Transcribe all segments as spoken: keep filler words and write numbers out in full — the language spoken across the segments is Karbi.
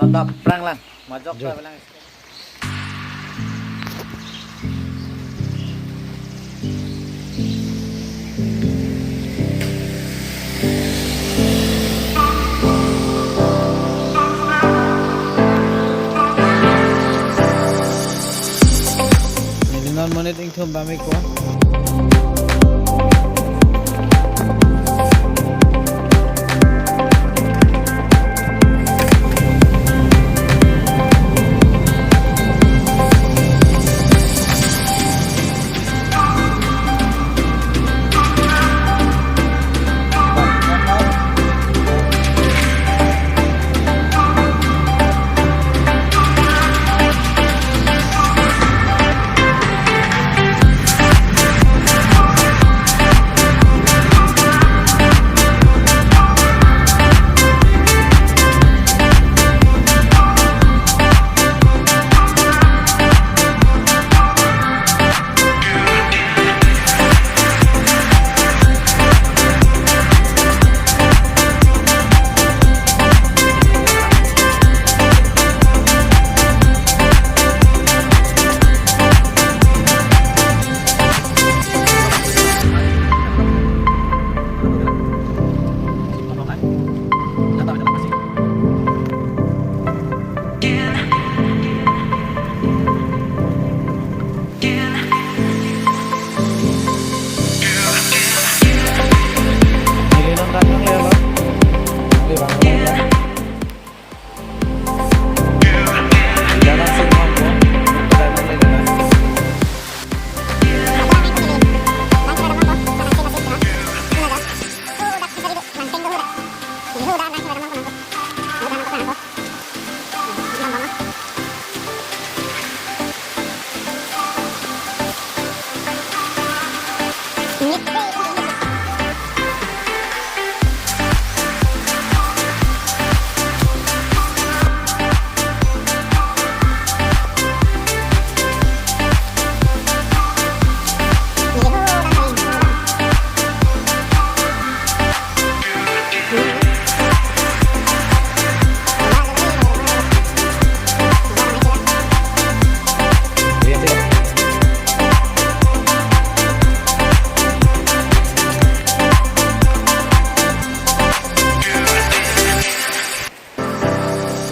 Tap, prang lang. Majok Jo. Tap lang. Neli non monit ingthum bamik ko.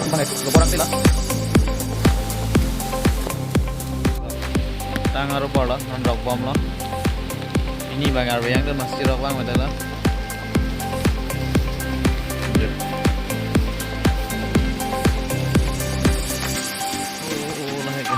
Mana itu? Lo orang sila. Tang aru bor lo, non rok bom lo. Pini bang arve yang tu masih rok bang, betul lo. Oh, oh, oh, lah ya.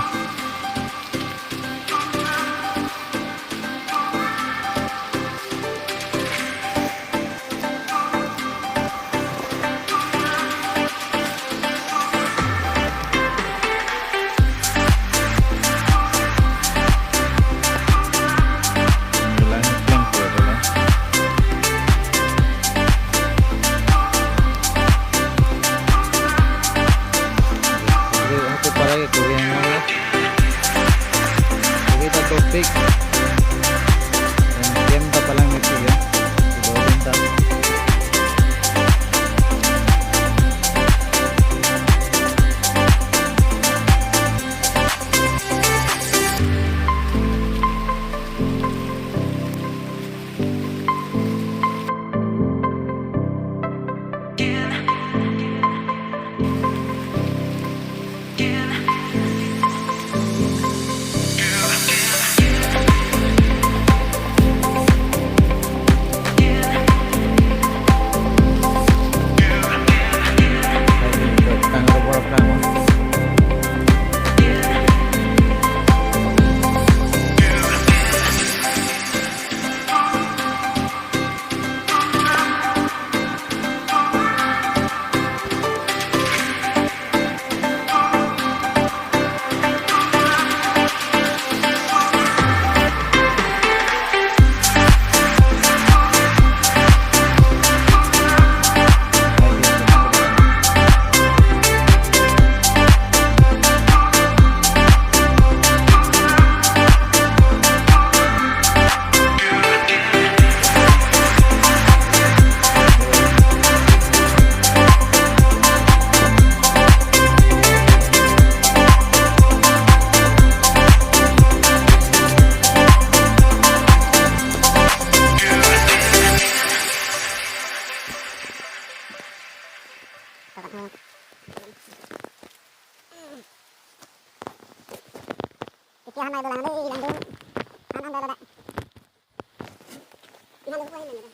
Ike han nai dolang dei, lang dei. Han an dei, dei. Han dei, han dei.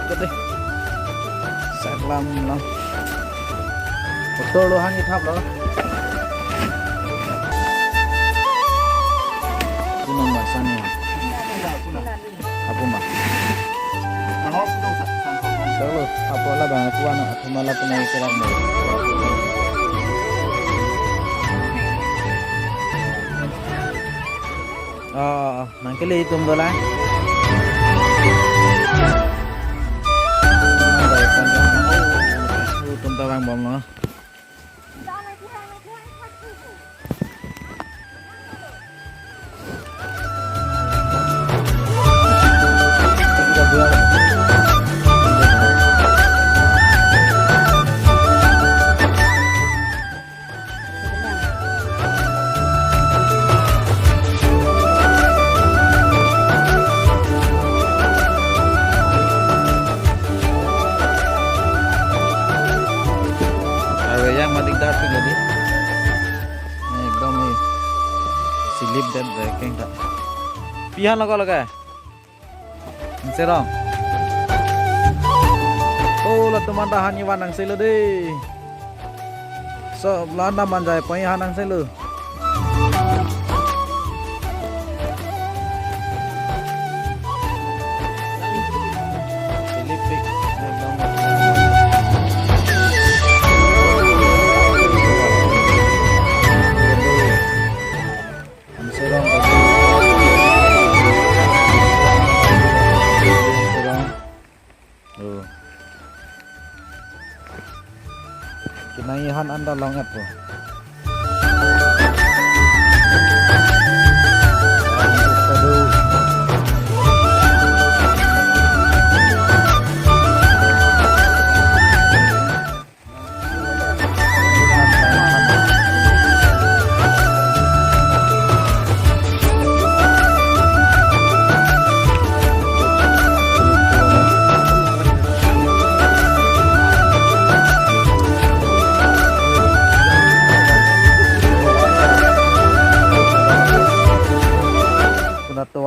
Kete. Saklam lam. Betul lo, hang ithap lo. Puno masani. Apo ma? Solo, apo labang, apo ano, apo mala puno ikerak mo. Oh, oh, oh. Nangkele itum dolang. Itum ta vangbomlo. Highway yang madik darpik lagi. Ini ekdom ini slip det keng ta. Pi han lo ko lake? Nangserong. Oh, latum anta han kevan nangse lo dei. So, la anta Manjai pai han nangse lo. Slip pik. Nangserong tadi. Nangserong. Oh. Kenai han anta long-et po.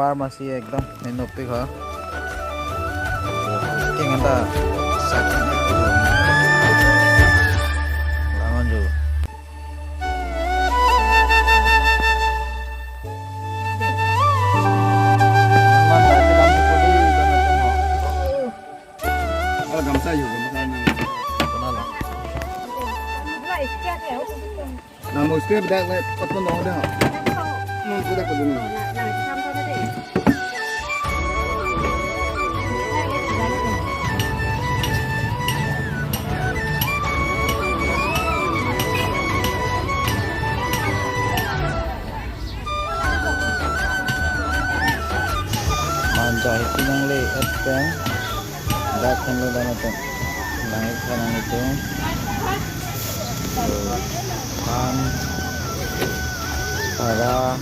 Masi ekdom menopik ha. King anda sakit. Langon ju. Ala gamsa yo, gamsa nang. Kenal lah. Nang mo step dak le patpon dong dah. Nang sudah ko dulu. Manja hiti nangle etpeng. Dak henlo dan atum. Langit kanan itu. Pan. Para.